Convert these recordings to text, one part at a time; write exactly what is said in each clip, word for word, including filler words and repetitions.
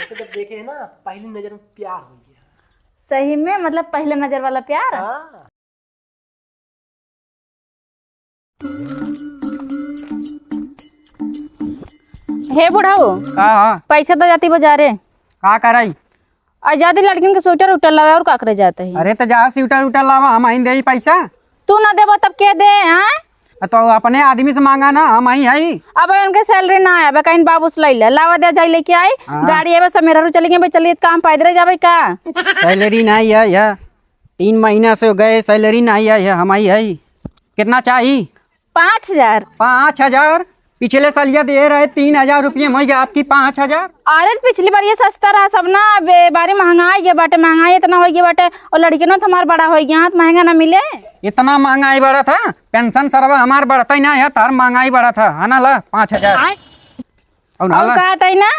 तो जब देखे है ना, पहली नजर में प्यार हो गया। सही में, मतलब, पहले नजर वाला प्यार? हाँ। हे बुढ़ऊ, का? हाँ। पैसा दे जाती बाजारे। का कराई? आ जाती लड़किन के स्वेटर उटर लावे, और का करे जात ही? अरे तो जा स्वेटर उटर लावा, हम आइन देई पैसा। तू ना देबो तब के दे, हाँ? आ तो अपने आदमी से मांगा ना, हम आई हई। अब उनके सैलरी ना आया, कहीं बाबू से ले ले, लावा दे जाई लेके आई। हाँ। गाड़ी एबे सब मेहरारू चली गई, चलिए काम पैदल जाबे का? सैलरी ना आई है, यह तीन महीना से गए, सैलरी ना आई है, हम आई हई। कितना चाही? पाँच हजार। पाँच हजार? पिछले साल ये दे रहे तीन हजार रुपये में, हो गया आपकी पाँच हजार। अरे, पिछली बार ये सस्ता रहा सब ना, अब ए बारी महंगाई गए बाटे, महंगाई इतना हो गया बाटे, और लड़के ना तो हमार बड़ा हो गया, हाथ महंगा ना मिले। इतना महंगाई बढ़ा था, पेंशन सरवा हमार बढ़ता ही ना है, तार महंगाई बढ़ा था, है ना, ला पाँच हजार। आय। और ना और ला। कहा था ही ना,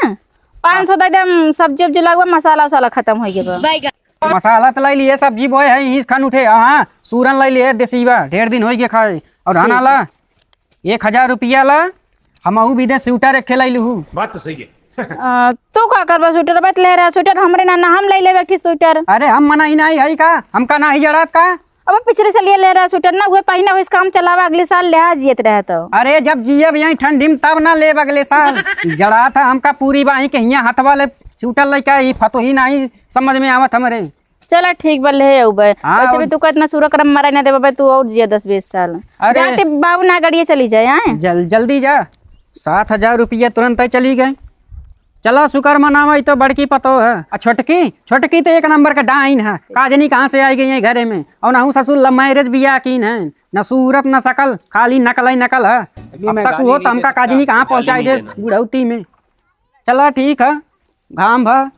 पाँच सौ दे दे, हम सब्जी उब्जी लगवा, मसाला उसाला खत्म हो गया बा। मसाला तो लाई लिए, सब्जी बोए है, ईस खान उठे, हाँ, सूरन लाई लिए देसीवा, ढेर दिन होई के खाए। और ठीक हना है। ला, एक हजार रुपया ला, हमहू विदेश स्वेटर एक ठे लाई लूहू। बात तो सही है। अ, तू का करबा स्वेटर? बत ले रहा स्वेटर हमरे ना, ना हम लाई लेबे एक ठे स्वेटर। अरे हम मना ही नहीं है का, हमका नहीं जड़ात का? अब पिछले साल ये ले रहा स्वेटर ना, उहे पहिना, उहे काम चलावा, अगले साल ले आ जियत रहे तो। अरे जब जियब यहीं ठंडी में तब ना लेब अगले साल। जड़ात है हमका पूरी बाही के हियाँ हथवा ले स्वेटर लइका, ई फतोही नहीं समझ में आवत हमरे। चला ठीक बा, ले अउबे। हाँ, वैसे भी और तू का इतना सूरा करम मरे ना देबे, तू और जिया दस बीस साल। अरे। जाते बाबू ना गड़िए चली जाए, हैं? जल-, जल्दी जा। सात हजार रुपया तुरंत ही चली गए। चला शुक्र मनावा, ई तो बड़की पतो है। आ छोटकी, छोटकी तो एक नंबर का डाइन है। का जनी कहाँ से आई गई है घरे में। और ना हूँ ससुर love marriage बियाह कीन है। न सूरत न शकल, खाली नकल ही नकल है। अब तक वो तो हमका का जनी कहाँ पहुँचाई दे बुढ़ौती में। चला ठीक है, घाम भा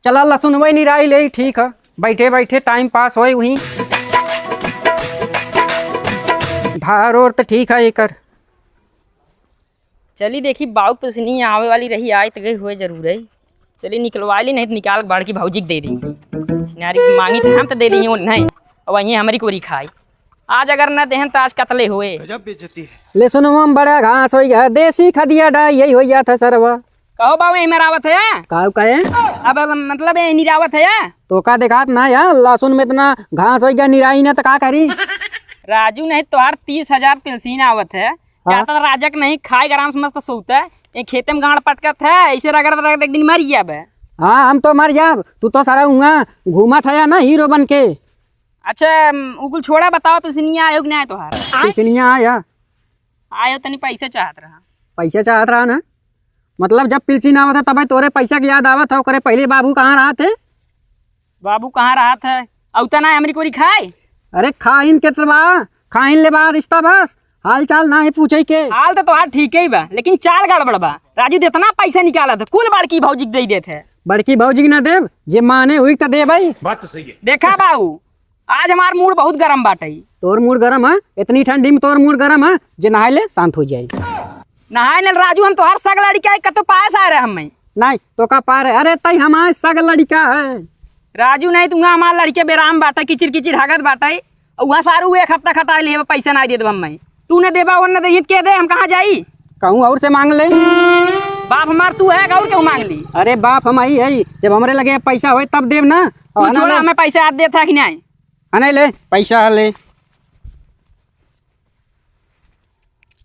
चला लहसुन वही निराई ले, ठीक है, बैठे बैठे time pass होए वहीं। धार ओर तो ठीक है एकर। चली देखी, बाऊ पसनी आवे वाली रही, आए तो गई हुए जरूर है। चली निकलवा ली, नहीं तो निकाल के बड़की भौजी के दे दी। नारी मांगी तो हम तो दे दी, वो नहीं, अब वहीं हमारी कोरी खाई। आज अगर न देहन तो आज कतले हुए। गजब बेइज्जती है। ले सुनो, हम बड़ा घास होई गया, देसी खदिया डाई, यही होई जात है सरवा। कहो बाबू, यही मरावत है? काऊ कहे? अब, अब मतलब ये निरावत है? तो का देखात ना यार, लहसुन में इतना घास होई गया, निराई ना तो का करी? राजू नहीं, तोहार तीस हजार पेंशन आवत है। हाँ। जाता राजक नहीं, खाए आराम से मस्त सोता है। ये खेते में गांड पटकत है, ऐसे रगड़ रगड़ एक दिन मर गया बे। हाँ, हम तो मर जाब, तू तो सारा उहाँ घूमत है ना हीरो बन के। अच्छा, उम, उ कुल छोड़ा, बताओ, पिलसिनिया आयो कि नहीं आयो तोहार? पिलसिनिया आया। आयो, तनी पैसा चाहत रहा। पैसा चाहत रहा ना? मतलब, जब पिलसिन आवत है, तबे तोरे पैसा के याद आवत है, ओकरे पहले बाबू कहाँ रहत है? बाबू कहाँ रहत है? औता ना हमरी कोरी खाए? अरे, खाइन के तबा, खाइन ले बा रिश्ता बस, हाल चाल ना ही पूछे के। हाल तो तोहार ठीक ही बा, लेकिन चाल गड़बड़ बा। राजू, जितना पैसा निकालत है, कुल बड़की भौजी के दे देत है। बड़की भौजी के ना देब, जे माने हुई तो दे भाई। बात तो सही है। देखा बाबू, आज हमार mood बहुत गरम बाटे। तोर mood गरम है? इतनी ठंडी में तोर mood गरम है? जे नहाए ले, शांत हो जाए। नहाए ले राजू, हम तोहार सग लड़िका है, कतो पास आ रहे हम। नहीं, तो का पा रहे? अरे, तई हमारे सग लड़िका है। राजू, नहीं, तू हमार लड़िके बेराम बाटे, किचिर किचिर हगत बाटे। और वहाँ सारू एक हफ्ता खटाए लिए, पैसा नहीं दे देब हम। तू न देबा, वो न दे, के दे, हम कहाँ जाई? कहूँ और से मांग ले। बाप हमार तू है, और क्यों मांग ली? अरे, बाप हम ही है, जब हमरे लगे पैसा होए, तब देब ना। तू और ना छोड़ा, ले। हमें पैसा आज देता कि नहीं? हाँ, नहीं ले, पैसा ले।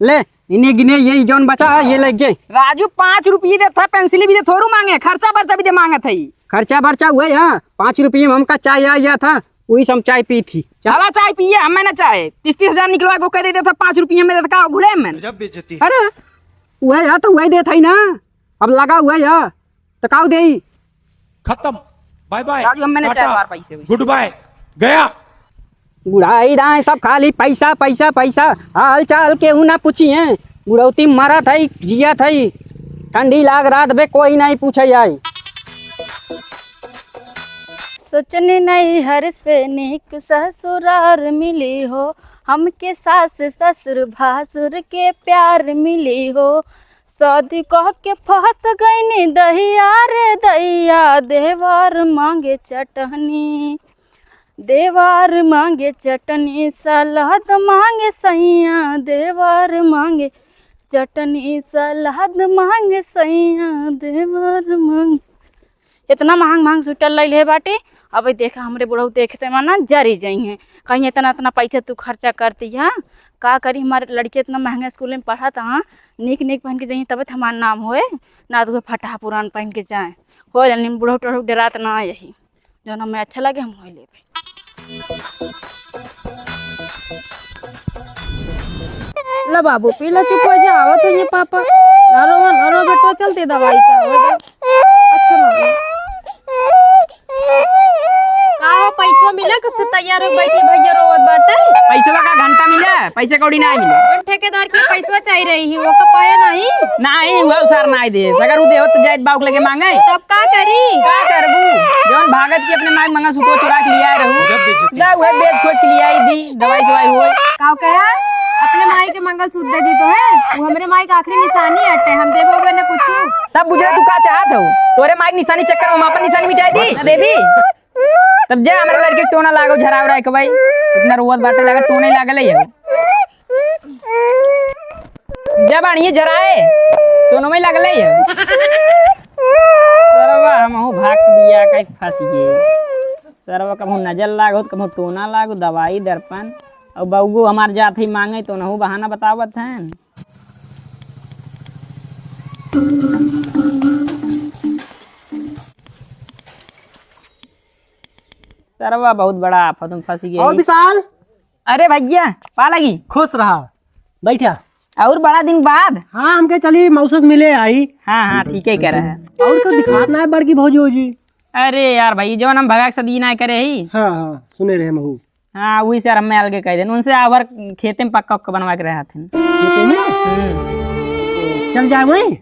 ले, इन्हें गिने, ये जौन बचा है, ये ले जे। राजू, पाँच रुपये दे था, पेंसिल भी दे, थोड़ू मांगे, खर्चा बर्चा भी दे मांगे थे। खर्चा बर्चा हुआ है, पाँच रुपये में हमका चाय आ गया था, वही से हम चाय पी थी। चल। हला चाय पिए, हमें ना चाय। तीस तीस हजार निकलवा को कह देते था, पाँच रुपये में देता, का घुड़े में? गजब बेइज्जती। अरे, वही है तो वही देत है ना, अब लगा हुआ है। तो काऊ देई? खत्म, bye bye, राजू, हम मैंने टाटा, चार बार पैसे हुए। Good bye, गया। बुढ़ाई दाएं सब खाली पैसा, पैसा, पैसा, हाल चाल केहू ना पूछी हैं। बुढ़ौती मरत है, जियत है, ठंडी लाग रात बे कोई नहीं पूछे आई। सोचने नैहर से नीक ससुरार मिली हो, हमके सास ससुर भासुर के प्यार मिली हो। शादी कह के फंस गईनी दहिया रे दहिया, देवर मांगे चटनी, देवर मांगे चटनी, सलाद मांगे सैया, देवर मांगे चटनी, सलाद मांगे सैया, देवर मांगे। इतना महंग महंग स्वेटर लइले बाटे। अब देखा, हमरे बुढ़ऊ देखते माना जरी जइहें, कहीं इतना इतना पैसा तू खर्चा करती है, का करी? हमारे लड़के इतना महंगा स्कूल में पढ़त हैं, नीक नीक पहन के जइहें, तबे तो हमार नाम होए, ना तो फटहा पुरान पहन के जाए। हो जानी बुढ़ऊ टढ़ऊ डरात ना यही, जौन हमें अच्छा लगे हम वही लेबे। ला बाबू, पी ला, चुप हो जा, आवत है ये पापा। ना रो, ना रो बेटो, चलते दवाई का हो जा। अच्छा ना। का हो, पैसवा मिला? कब से तैयार हो बैठी, भैया रोवत बाटे। पैसवा का घंटा मिला, पैसे कौड़ी ना मिला। ठेकेदार के पैसवा चाही रही ही, ओका पाया नहीं। नाही, वो सर नाही दे। अगर उ देहो तो जाइत बाउक लगे मांगे। तब का करी? का करबू? जौन भागत की अपने मांग मंगा सुतो चुरा के लिया रहू। जा उहे बेच खोज के लिया दी, दवाई सवाई होए। का कहा? अपने माई के मंगलसूत्र दे दी तो है। वो हमरे माई का आखिरी निशानी हटे, हम देबो बे न कुछ। तब बुझे तू का चाहत हो? तोरे माई के निशानी चक्कर में हम अपन निशानी मिटाई दी, दे दी। तब जा, हमरे लड़के के टोना लागो, झराव रहा है के भाई। इतना रोवत बाटे, लगा टोने लागल है। जा बाड़िए झराए, टोनो में लागल है। सरवा हमहू भाग बिया कहीं फंस गए। सरवा कभू नजर लागो, कभू टोना लागो, दवाई दर्पण। और बउगो हमार जात ही मांगे तो नहू बहाना बतावत हैं। सरवा बहुत बड़ा आफत में फंस गया और है। विशाल। अरे भैया, पा लगी। खुश रहा, बैठा। और बड़ा दिन बाद। हाँ, हमके चली मौसा से मिले आई। हाँ हाँ, ठीक है कह रहा है। और क्यों दिखात ना है बड़की भौजी वौजी? अरे यार भाई, जवन हम भगा के सदी ना करे ही। हाँ हाँ, सुने रहे महू। हाँ, वही सर हमें अलगे कह देन। उनसे आवर खेते में पक्का उक्का बनवा के रहा थे। खेते में? हम्म। चल जाए वहीं।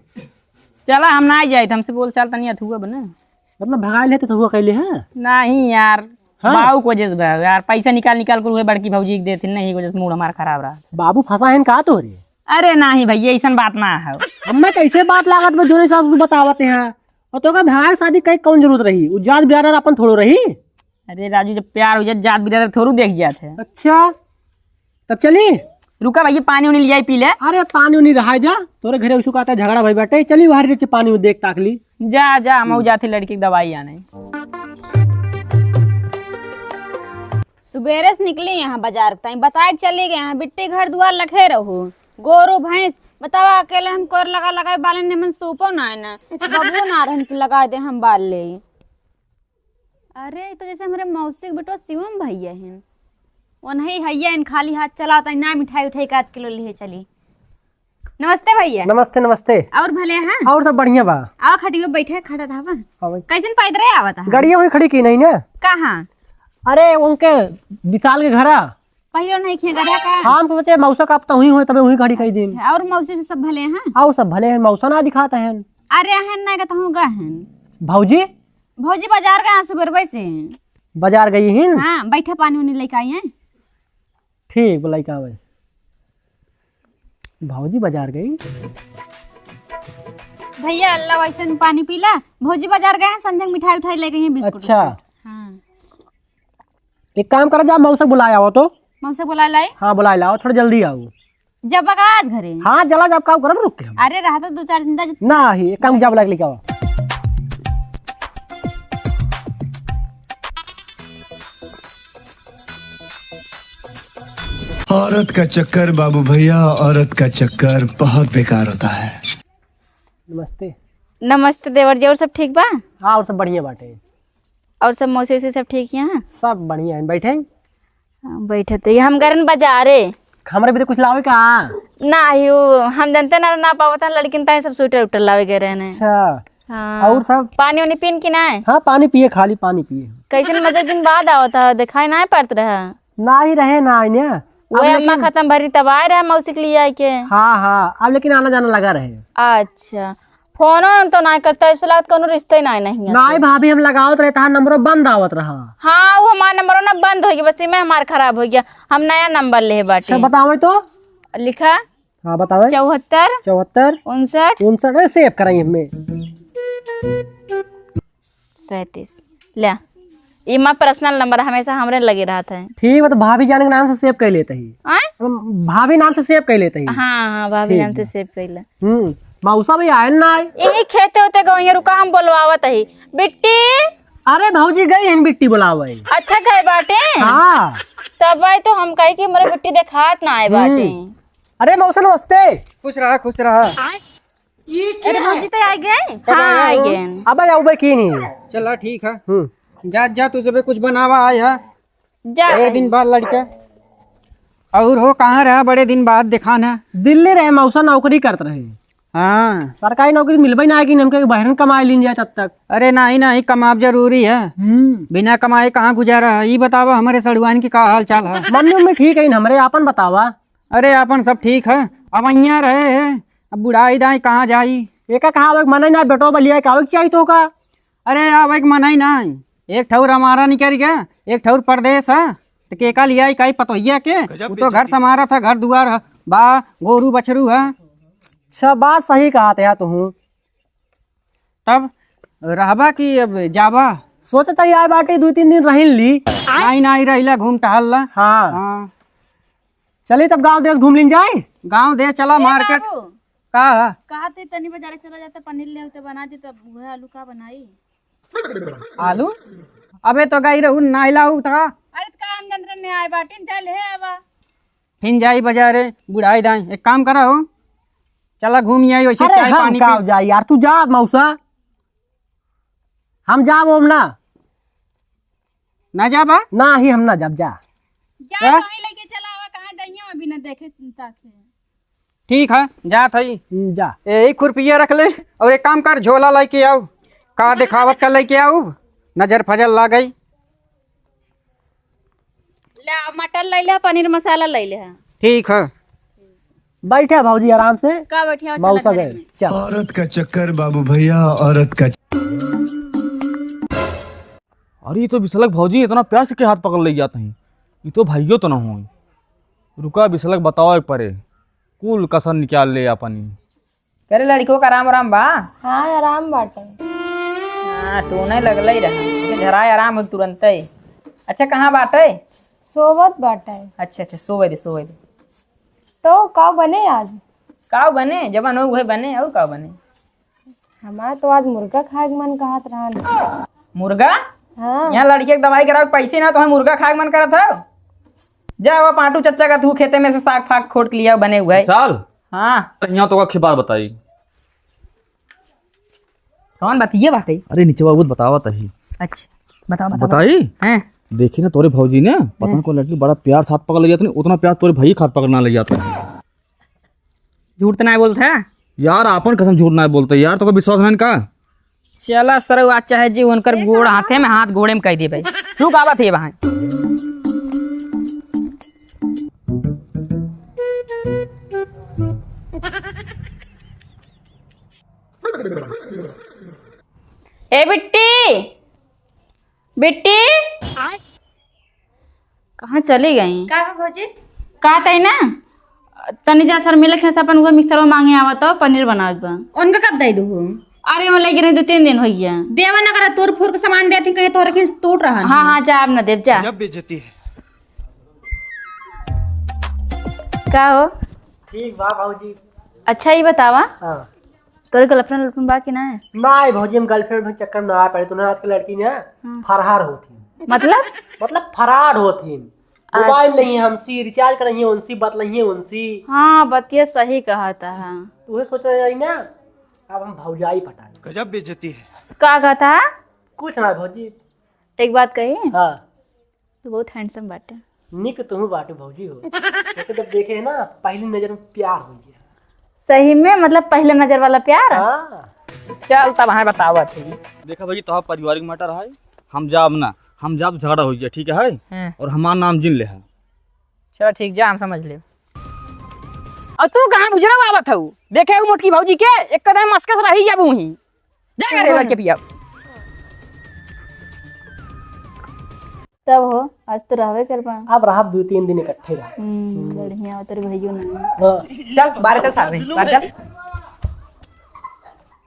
चला, हम ना जाए, हमसे बोल चाल तनी अथुआ बने। मतलब भगाए लेते तो हुआ कैले है? नहीं यार, हाँ। बाऊ को वजह से भगाए यार, पैसा निकाल निकाल कर हुए बड़की भौजी के देते नहीं, वजह से मूड हमारा खराब रहा। बाबू फंसा है का तोहरे? अरे नहीं भैया, ऐसन बात ना है। हमें कैसे बात लागत बा, जोने साहब तू बतावत है। और तो का भाई शादी कई कौन जरूरत रही? उ जात बिरादर अपन थोड़ो रही। अरे राजू, जब प्यार हो जाए, जात बिरादर थोड़ू देख जात है। अच्छा, तब चली? रुका भैया, पानी उनी ले जाई, पी ले। अरे पानी उनी रहा जा, तोरे घरे उसको कहता झगड़ा भाई बाटे, चली बाहर नीचे पानी में देख ताक ली। जा जा, हम जाते लड़की की दवाई आने। सुबेरे से निकली यहाँ बाजार ताई, बताए के चली गए यहाँ, बिट्टी घर दुआर लखे रहू, गोरू भैंस, बतावा अकेले हम कोर लगा लगा बाले निमन सूपो ना है ना, बबुओ ना रहन कि लगा दे हम बाल ले। अरे, ई तो जैसे हमरे मौसी के बेटवा शिवम भैया हन। ओनही हैया हन, खाली हाथ चला ताई ना, मिठाई उठाई एक आध किलो लिहे चली। नमस्ते भैया। नमस्ते, नमस्ते। और भले हैं? और सब बढ़िया बा। आओ खटियो बैठे, खड़ा था बा। हाँ भाई। कैसन पैदरे आवत है? गड़िया हुई खड़ी की नहीं ना? कहाँ? अरे, उनके विशाल के घरा। पहले नहीं किया गड़िया का? हाँ, हमको बचे मौसा का अब तो हुई हुए, तबे हुई खड़ी कई दिन। अच्छा, और मौसी से सब भले हैं? आओ, सब भले हैं, मौसा ना दिखाते हैं। अरे, हैं ना, कहता हूँ, गए हैं। भौजी? भौजी बाजार गए हैं सुबह से। बाजार गई हिन? हाँ, बैठा, पानी उनी लेके आई हैं। ठीक, बुलाई का भाई। भौजी बाजार गई। भैया, अल्लाह वैसे में पानी पीला। भौजी बाजार गए हैं, संजंग मिठाई उठाई लेके आई हैं, बिस्कुट अच्छा। उस्कुट। हाँ। एक काम करा, जा मौसा बुलाए आओ तो। मौसा बुलाए लाई? हाँ, बुलाए लाओ, थोड़ा जल्दी आओ। जब आज घरे? हाँ, जला जब का करब रुक के हम। अरे, रहा तो दो चार दिन तक। ना ही, एक काम जा बुला के लेके आओ। औरत का चक्कर बाबू भैया, औरत का चक्कर बहुत बेकार होता है। नमस्ते। नमस्ते देवर जी, और सब ठीक बा? हाँ, और सब बढ़िया बाटे। और सब मौसी वौसी सब ठीक यहाँ? सब बढ़िया है, बैठे। हाँ, बैठे तो ये हम गरन बाजारे। हमरे भी तो कुछ लावे का? ना ही, वो हम जनते ना, ना पावत हैं, लड़किन ताई सब स्वेटर उटर लावे गए रहने। अच्छा। हाँ। और सब? पानी वानी पीन की ना है? हाँ, पानी पिए, खाली पानी पिए। कैसन मजे दिन बाद आवत है, दिखाई ना पड़त रहा। ना ही रहे, ना आइने। अब वो अम्मा लेकिन खत्म भरी तब आए रहे मौसी के लिए आए के। हाँ, हाँ, अब लेकिन आना जाना लगा रहे। अच्छा, फोन वोन तो ना करता, ऐसे लागत कोनो रिश्ते ना, नहीं है। नहीं भाभी, हम लगावत रहे, तहार नंबरो बंद आवत रहा। हाँ, वो हमार नंबरो ना बंद हो गया, बस इमे हमार खराब हो गया, हम नया नंबर ले बाटी। अच्छा, बतावे तो। लिखा। हाँ, बतावे। चौहत्तर। चौहत्तर। उनसठ। उनसठ, अरे, सेव कराई हमें। सैंतीस। ले, ई हमार पर्सनल नंबर हमेशा हमरे लगे रहत है। ठीक बा, तो भाभी जान के नाम से सेव कर लेते ही। आय? हम भाभी नाम से सेव कर लेते ही। हाँ, हाँ, भाभी ठीक नाम से बा। सेव कर ले। हम्म। मौसा भी आए ना आए। यही खेते होते गवैया, रुका हम बोलवावत ही। बिट्टी। अरे भौजी गई हैं बिट्टी बुलावे। अच्छा गए बाटे। हाँ। तब भाई तो हम कही कि हमरे बिट्टी देखात ना आए बाटे। हम्म। अरे मौसा नमस्ते। खुश रहा, खुश रहा। अरे भौजी तो आ गए। कब हाँ, आया आ हो? गए। अब आओ बे की नहीं। चला ठीक है। हम्म। जा, जा, तू सबे कुछ बनावा आए है। जा। बड़े दिन बाद लड़का। और हो, कहाँ रहा बड़े दिन बाद देखाना? दिल्ली रहे, मौसा नौकरी करत रहे। हाँ। सरकारी नौकरी मिलबे ना है कि हमके बहरन कमाए लीन जाए तब तक। अरे नहीं, नहीं, कमाब जरूरी है। हम्म। बिना कमाए कहाँ गुजारा है? ई बतावा हमरे सड़ुआन की का हाल चाल है? मम्मी उम्मी ठीक है, हमरे आपन बतावा। अरे आपन सब ठीक है, अब यहाँ रहे है, अब बुढ़ाई दाई कहाँ जाई? एका कहा आवे के मनई ना, बेटो बलिया के आवे के चाहिए तो का? अरे आवे के मनई ना, एक ठौर हमारा निकल गया, एक ठौर परदेस है, तो केका लिया काई पतोहिया के? गजब वो तो घर बेइज्जती। संभारा था, घर दुआर है, बा गोरू बछरू है। अच्छा, बात सही कहा थे यार तुहू। तब रहबा कि अब जाबा? सोचत ही आए बाटी, दो तीन दिन रहिन ली। नाई, नाई रहिला, घूम टहल ला। हाँ। हाँ। चली तब गाँव देश घूम लीन जाए। गाँव देश चला, ए मार्केट। बाबू, का है? कहा थे तनी बाजारे चला जाता, पनीर ले होते बना दे, तब वह आलू का बनाई? आलू? अबे तो गई रहू, नाई लाऊ था। अरे तो का हम जन ने आए बाटिन, जा ले आवा। फिन जाई बाजारे, बुढ़ाई दाई। एक काम करा हो, चला घूम आई, वैसे अरे चाय हम पानी का पी। जाई यार, तू जा मौसा, हम जाब ओम ना। ना जाबा? ना ही हम ना जाब, जा। जा हैं? वहीं लेके चला आवा, कहाँ जाइयो अभी ना देखे चिंता के। ठीक है, जात हई। हम्म, जा। यही खुरपिया रख ले और एक काम कर, झोला लेके आओ, का देखावत का लेके आओ, नजर फजर ला गई। ले, मटर ले ले, पनीर मसाला ले ले। ठीक है। बैठे भौजी आराम से। का बैठिया, मौसा गए। चल। औरत का चक्कर बाबू भैया, औरत का। अरे, ये तो बिसलक भौजी इतना प्यार से के हाथ पकड़ ले जात हैं, ये तो भाइयों तो ना होई। रुका, बिसलक बतावे परे, कुल कसर निकाल ले अपनी। करे लड़कियों का राम राम बा? हाँ, आराम बाटे। हाँ, टूने लगले ही रहा। झराए आराम हो तुरंते। अच्छा, कहाँ बाटे? सोवत बाटे। अच्छा, अच्छा, सोवे दे, सोवे दे। तो काव बने आज? काव बने? जवन हो उहे बने, और काव बने? हमार तो आज मुर्गा खाए के मन कहत रहन। मुर्गा? हाँ। यहाँ लड़के के दवाई करावे के पैसे ना, तो हम मुर्गा खाए के मन करत हौ। जा, वो पांटू चच्चा का तू खेते में से साग फाग खोट के लिया बने हुए। चल। हाँ। यहाँ तो का खिपार बताई। कौन बतिये बाटे? अरे निचवा वो बतावा तही। अच्छा, बताओ, बताओ। बताई? हैं? देखी ना तोरे भौजी ने, पता हैं? ना कौन लड़की बड़ा प्यार साथ पकड़ ले जात नहीं, उतना प्यार तोरे भाई खात पकड़ ना ले जात नहीं। झूठ तो ना बोलत है। यार, आपन कसम झूठ ना बोलते यार, तो विश्वास नहीं का? चला सरऊ, आज चाहे जी उनकर गोड़ हाथे में, हाथ गोड़े में कह दे भाई। तू का बात है भाई? ए बिट्टी, बिट्टी, कहाँ चली गई? का बा भौजी? कहत है ना, तनी जा सर मिले खेस अपन उहे मिक्सरवा मांगे आवा तो पनीर बनावे के बा। उनका कब दे दू हो? अरे, वो लेके रही दो तीन दिन हो गया। देवा ना करा, तोर फूर के सामान देती, कहीं तोरे के टूट रहा हाँ, है। हाँ, जा, अब ना देव, जा। गजब बेइज्जती है। का हो? ठीक बा भौजी। अच्छा, ये बतावा, हाँ। तोरे girlfriend वर्लफ्रेंड बा कि ना? नाहीं भौजी, हम girlfriend के चक्कर में ना आ पाए। तूने आजकल लड़की ना हाँ। फरार होत ही। मतलब? मतलब फरार होत ही। अच्छा। मोबाइल नहीं है हमसी, recharge करइहे उनसी, बतलइहे उनसी। हाँ, बतिया सही कहत है। तूहे सोच रही ना, अब हम भौजाई पटाई। गजब बेइज्जती है। का कहत है? कुछ ना भौजी। एक बात कही? हाँ। तू बहुत handsome बाटे। निक तुहू बाटे भौजी हो। तोके जब देखे है ना, पहली नजर में प्यार हो गया। सही में, मतलब पहले नजर वाला प्यार? हाँ। चल तब हमें बतावत है। देखा भौजी, तोहार पारिवारिक matter है, हम जाब ना, हम जाब झगड़ा हो जाए, ठीक है? हाँ। और हमार नाम जिन ले है। चलो ठीक, जा हम समझ लेब। और तू कहाँ बुझरवा आवत हऊ? देखे उ मोटकी भौजी के, एक कदम मस्कस रही जाबू ही। जा करे लड़के पिया। तब हो, आज तो रहबे करबा। अब रहब दो तीन दिन इकट्ठे रह। हम्म, बढ़िया हो तेरे भैया ना। हाँ। चल, बाहर चल सारे, बाहर चल।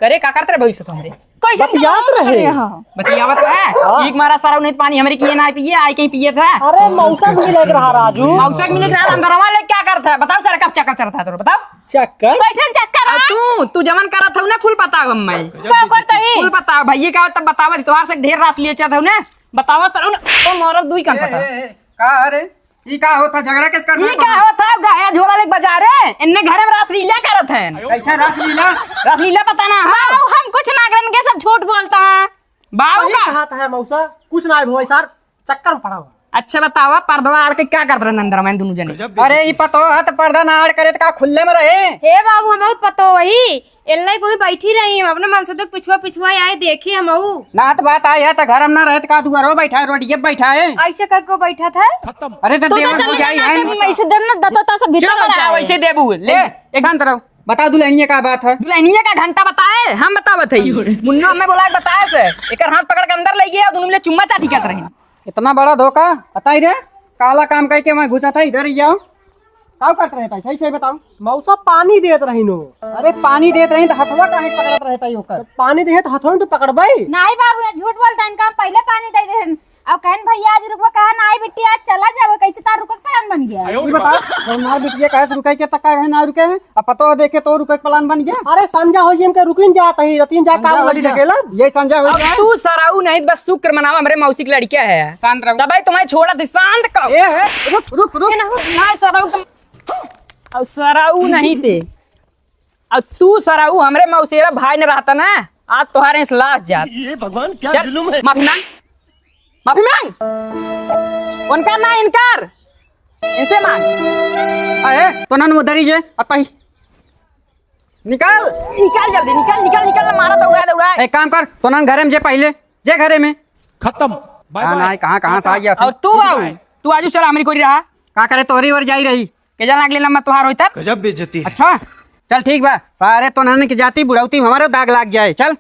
करे का करत रहे भविष्य तुम्हारे? कैसे बतियात रहे। हाँ। बतियावत रहे? हाँ। एक मारा सरऊ नहीं पानी हमरे किए ना पिए, आए कहीं पिए था। अरे मौसा के मिले के रहा राजू। मौसा के मिले के रहा, अंदरवा ले क्या करत है? बताओ सर, कब चक्कर चलत है तोर, बताओ। चक्कर? कैसन चक्कर अब है? तू, तू जवन करत हऊ ना, कुल बताओ हम मैं। का करत ही? कुल बताओ, भैया का तब बतावा, तोहार से ढेर रास लिए चाहत हऊ ना, बतावा सर, उन, तो मारब दुई कान ए, पता। ए, ए, का रे? ई का होता? झगड़ा किस कर ई का होता? गया झोला लेके बाजारे? इन्ने घरे में रासलीला करत हैं। कैसे रासलीला? रासलीला पता ना है? बाऊ, हम कुछ ना करन के, सब झूठ बोलता है। बाऊ सही का? कहत है मौसा, कुछ ना भोई सर, चक्कर में पड़ा हुआ। अच्छा बतावा, पर्दवा आड़ के क्या करत रहे नंदर में दोनों जने? अरे ई पतो है तो पर्दा ना आड़ करे तो का खुल्ले में रहे? हे बाबू, हम बहुत पतो वही एल्लाई कोई बैठी रही, हम अपने मन से तो पिछुआ पिछुआ आए देखी हमहू। ना तो बात आई है तो घर हम ना रहे तो का दुआरो बैठा है, रोडिये बैठा है। ऐसे करके बैठा था। अरे तो तू तो देवर चल भौजाई ना, है जब ना। ऐसे देर ना दतो तो सब भीतर चुप हो रहा, जाए। वैसे देबू। ले, एक शांत रहो। बता दुल्हनिया का बात है? दुल्हनिया का घंटा बताए, हम बतावत है। मुन्ना हमें बोला के बताए से, एकर हाथ पकड़ के अंदर ले गया, दोनों मिले चुम्मा चाटी करत रही। इतना बड़ा धोखा, बताई रे, काला काम करके मैं घुसा था इधर ही आओ। का करत रहे था, सही सही बताओ। मौसा पानी देत रही नो। अरे पानी देत रही तो हथवा काहे पकड़त रहे था ओकर? पानी देहे तो हथवा में तो पकड़बई। नहीं बाबू, ये झूठ बोलता है, इनका हम पहले पानी दे दे। अब कहन भैया आज रुकबो, कहा नहीं बिट्टी आज चला जाबो, कैसे तार रुकक प्लान बन गया? ये बताओ, हमार बिटिया कहे से रुके के तक है ना रुके हैं, अब पतो देखे तो रुकक प्लान बन गया। अरे संझा हो गई, इनके रुकिन जात ही, रतिन जा संझा काम हो लड़ी गया। ढकेला। ये संझा हो अब गया। तू सराऊ नहीं, बस शुक्र मनावा, हमरे मौसी के लड़किया है। शांत रहो। तबे तुम्हें छोड़ा दे, शांत कहो। ए है, रुक, रुक, रुक। ये ना हो। ना सराऊ तुम, अब सराऊ नहीं थे। अब तू सराऊ हमरे मौसेरा भाई ने रहता ना, आज तोहारे इस लाश जात। ये भगवान, क्या चल, जुल्म है। माफी मांग, माफी मांग। उनका ना, इनकार, इनसे मांग। अरे, तो नन उधर ही जे, अब कहीं। निकाल, निकाल जल्दी, निकाल, निकाल, निकाल, मारा दौड़ा, दौड़ा। एक काम कर, तो नन घरे में जे पहले, जे घरे में। खत्म। बाय हाँ, बाय। ना, कहाँ, कहाँ से आ गया तू? और तू बाबू, तू आजू चला, हमरी कोरी रहा। का करे, तोरी ओर जाई रही। के जान अगले लम्बा तोहार होई तब? गजब बेइज्जती है। अच्छा, चल ठीक बा, सारे तो नन के जाती बुढ़ौती में हमारे दाग लाग जाए, चल।